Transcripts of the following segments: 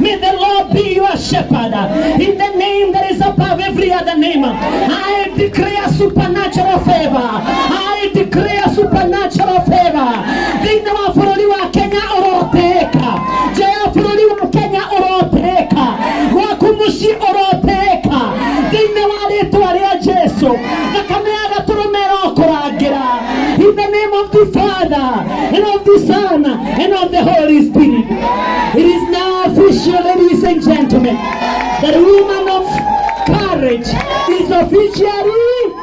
May the Lord be your shepherd. In the name that is above every other name, I declare supernatural favor. I declare supernatural favor. Thĩinĩ wa bũrũri wa Kenya ũrotĩĩka. Nja ya bũrũri wa Kenya ũrotĩĩka. Gwaku mũciĩ ũrotĩĩka. Thĩinĩ wa rĩtwa rĩa Jesu. Thakame ya gatũrũme ĩrokũrangĩra. In the name of the Father and of the Son and of the Holy Spirit. It is now official, ladies and gentlemen, that woman of courage is officially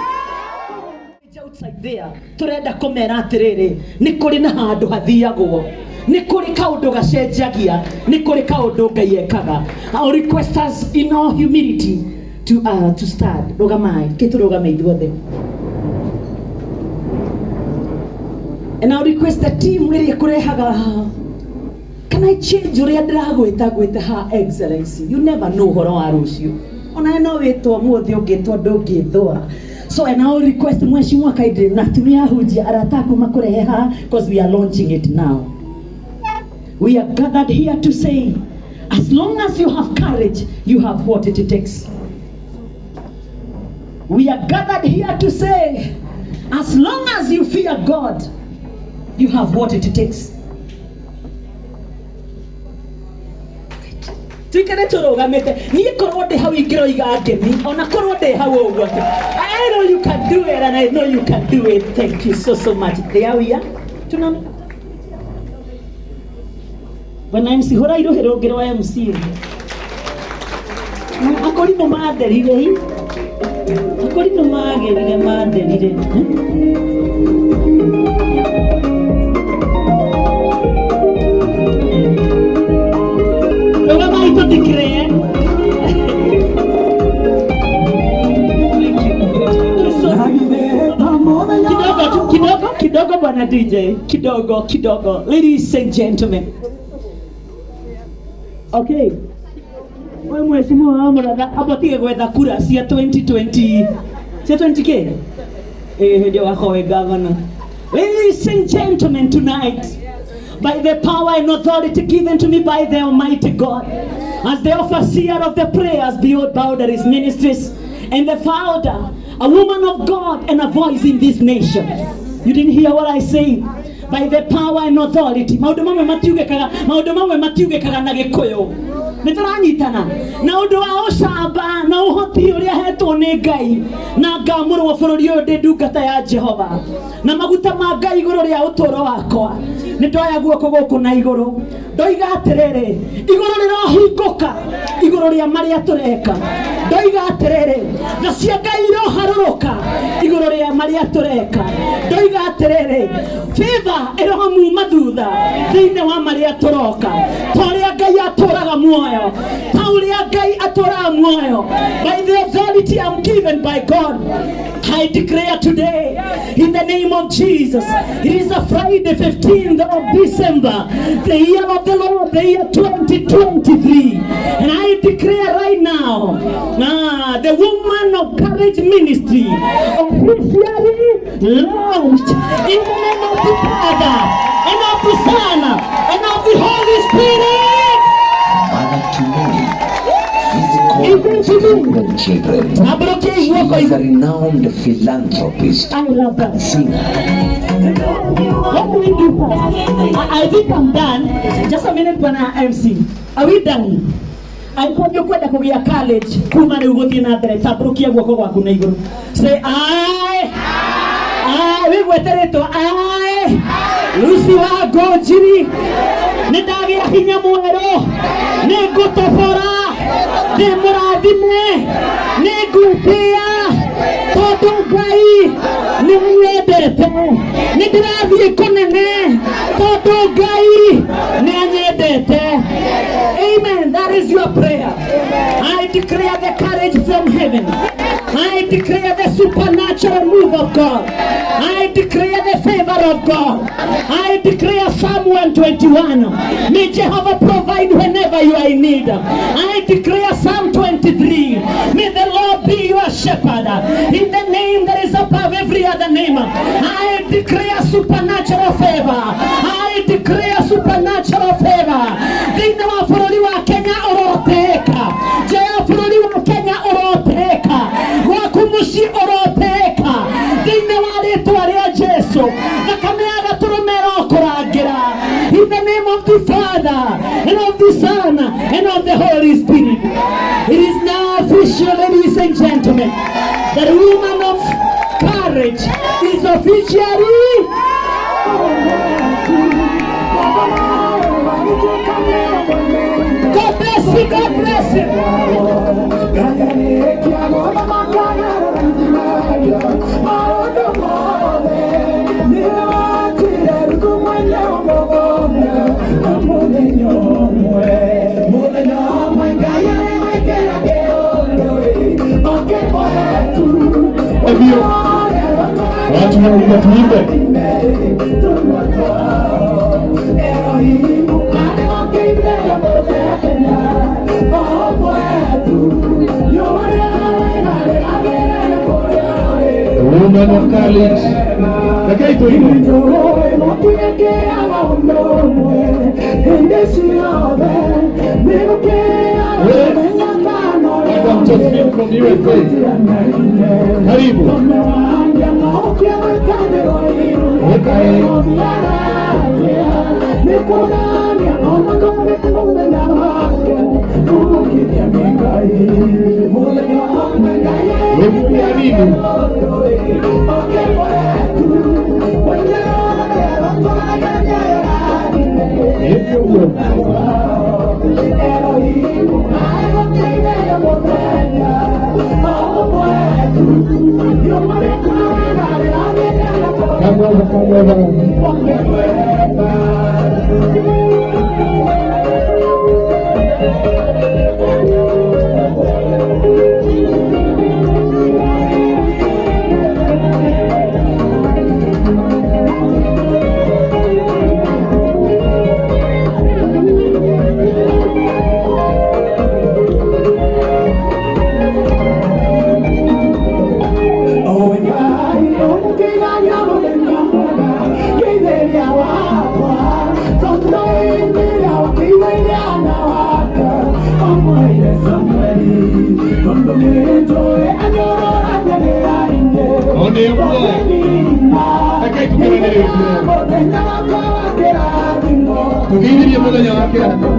outside there. Turenda kumera atiriri, ni kuri na handu hathiagwo, ni kuri kaundu gacenjagia, ni kuri kaundu Ngai ekaga. I request us in all humility to stand. Rugamai, kiturugame ithuothe. And I request the team ĩrĩa ĩkũrehaga. Can I change ũrĩa ndĩragwĩta ngwĩte Her Excellency? You never know ũhoro wa rũciũ. Onawe no wĩtwo mũthĩ ũngĩtwo ndũngĩthũa. So and I will request Mheshimiwa Kaidri na atumia ahunjia arata aku makũrehe haha, because we are launching it now. We are gathered here to say, as long as you have courage, you have what it takes. We are gathered here to say, as long as you fear God, you have what it takes. Tuikare tũrũgamĩte. Niĩ korwo ndĩ hau ingĩroiga ngemi, ona korwo ndĩ hau ũguo atĩ I know you can do it and I know you can do it. Thank you so so much. There we are. Tunaona bwana MC, hũra irũhĩ rũngĩ rwa MC. Akorimũ matherire hi, akorimũ magerire matherire. Rũgamai tũthikĩrĩe. Kidogo tu, kidogo kidogo, bwana DJ, kidogo kidogo. Ladies and gentlemen, okay, we mheshimiwa wa Mũratha, amba tige gwetha kura cia 2020, cia 20k, eh, hĩndĩ ĩyo wakorwo wĩ governor. Ladies and gentlemen, tonight, by the power and authority given to me by the Almighty God, as the overseer of the Prayers Beyond Boundaries Ministries and the founder, a woman of God and a voice in this nation. You didn't hear what I said. By the power and authority. Maũndũ mamwe matiugĩkaga, maũndũ mamwe matiugĩkaga na Gĩkũyũ. Nĩ tũranyitana na ũndũ wa ũcamba na ũhoti ũrĩa hetwo nĩ Ngai na ngamũrwo bũrũri ũyũ ndĩ ndungata ya Jehova na maguta ma Ngai igũrũ rĩa ũtũũro wakwa, nĩ ndoya guoko gũkũ na igũrũ, ndoiga atĩrĩrĩ, igũrũ rĩrohingũka igũrũ rĩa marĩa tũreka. Ndoiga atĩrĩrĩ, tha cia Ngai iroharũrũka igũrũ rĩa marĩa tũreka. Ndoiga atĩrĩrĩ, favor ĩromuma thutha thĩinĩ wa marĩa tũroka, ta ũrĩa Ngai atũraga muoyo, ta ũrĩa Ngai atũraga muoyo. By the authority I'm given by God, I declare today, in the name of Jesus, it is a Friday, 15th of December, the year of the Lord, the year 2023. And I declare right now, the Woman of Courage Ministry officially launched in the name of the Father, and of the Son, and of the Holy Spirit. Mother to many physical and spiritual children. Tambũrũkia She guoko is a igũrũ. Renowned philanthropist I love that. And singer. What do we do first? I think I'm done. Just a minute, Bwana MC. Are we done? Angĩkorwo nĩ ũkwenda kũgĩa courage kuma rĩu gũthiĩ na mbere, tambũrũkia guoko gwaku na igũrũ. Say I. I wĩgwete rĩtwa I. Lucy wa Ngũnjiri, nĩ ndagĩa hinya mwerũ, nĩ ngũtobora, ndĩ mũrathime, nĩ ngwĩtĩa tondũ Ngai nĩ anyendete, nĩ ndĩrathiĩ kũnene tondũ Ngai nĩ anyendete. Amen. That is your prayer. I declare the courage from heaven. I declare the supernatural move of God. I declare the favor of God. I declare Psalm 121. May Jehovah provide whenever you are in need. I declare Psalm 23. May the Lord be your shepherd. In the name that is above every other name. I declare supernatural favor. I declare supernatural favor. Thĩinĩ wa bũrũri wa Kenya. Son, and of the Holy Spirit. It is now official, ladies and gentlemen, that woman of courage is officially. God bless you, God bless you. Hivyo watu wa tuimbe. Women of College. Rekei tuimbe. Yes. Madam Josephine from USA. Karibu. Okay. Karibu. Hivyo. Come over, come over. One ũguo. Rekei tũkenererie ũguo. Tũgeithirie mũthenya wa kĩrathimo.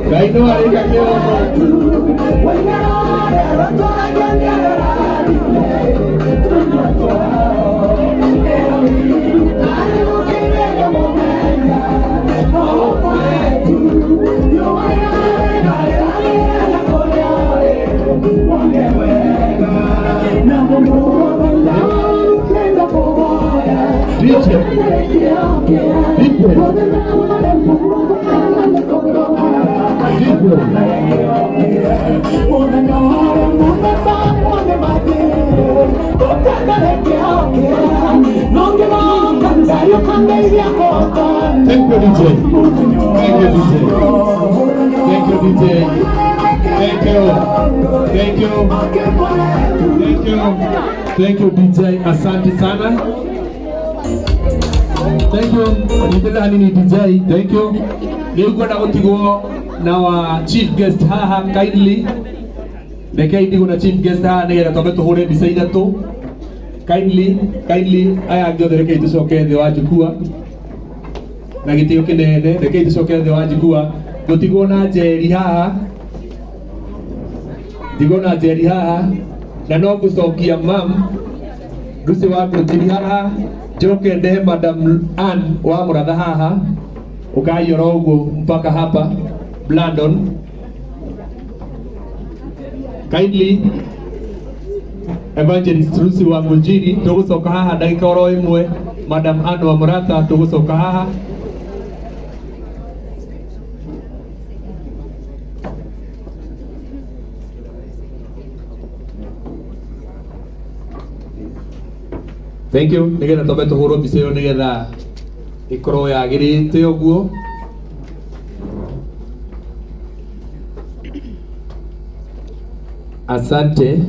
Ngai no arĩka kĩroko. DJ. DJ. DJ. Thank you, DJ. Thank you, DJ. Thank you, DJ. Thank you. Thank you. Thank you. Thank you, DJ. Asante sana. Thank you. Nyitĩrĩra hanini DJ. Thank you. Rĩu ngwenda gũtigwo na wa chief guest haha kindly. Rekei ndigwo na chief guest haha nĩgetha twambe tũhũre mbica ithatũ. Kindly, kindly, aya angĩ othe rekei tũcoke thĩ wa jukwaa na gĩtĩo kĩnene. Rekei tũcoke thĩ wa jukwaa. Ngũtigwo na Njeri haha, ndigwo na Njeri haha, na no ngũcokia mam Lucy wa Ngũnjiri haha, njoke ndehe Madam Ann wa Mũratha haha, ũkai oro ũguo mpaka hapa Blandon. Kindly Evangelist Lucy wa Ngũnjiri, tũgũcoka haha ndagĩka oro ĩmwe. Madam Ann wa Mũratha tũgũcoka haha. Thank you. Nigetha twambe tũhũrwo mbica ĩyo nigetha ĩkorwo yagĩrĩte ũguo. Asante.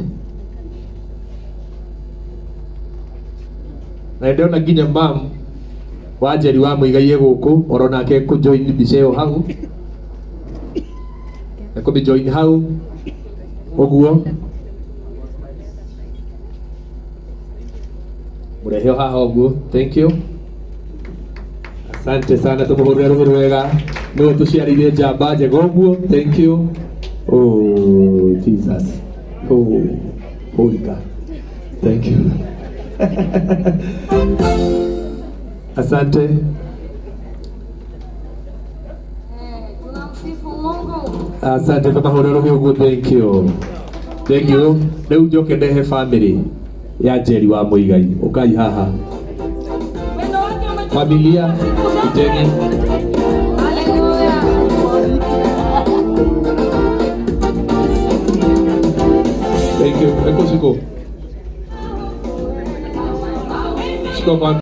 Na ndĩrona nginya mam wa Njeri wa Mũigai e gũkũ oro nake kũ join mbica ĩyo hau, ekũmĩ join hau ũguo, mũrehe o haha ũguo. Thank you. Asante sana, tumuhurire ruhi rwega. Niwe tuciarire njamba njega ũguo. Thank you. Oh Jesus. Oh, holy God. Thank you. Asante. Tunamsifu Mungu. Asante tũkahũra rũhĩ ũguo. Thank you. Thank you. Rĩu njoke ndehe family ya Njeri wa Mũigai. Ũkai haha. Wendo wake umetukuka Familia siku zote. Njeri. Haleluya. Thank you. Eko shiko. Shiko kwa.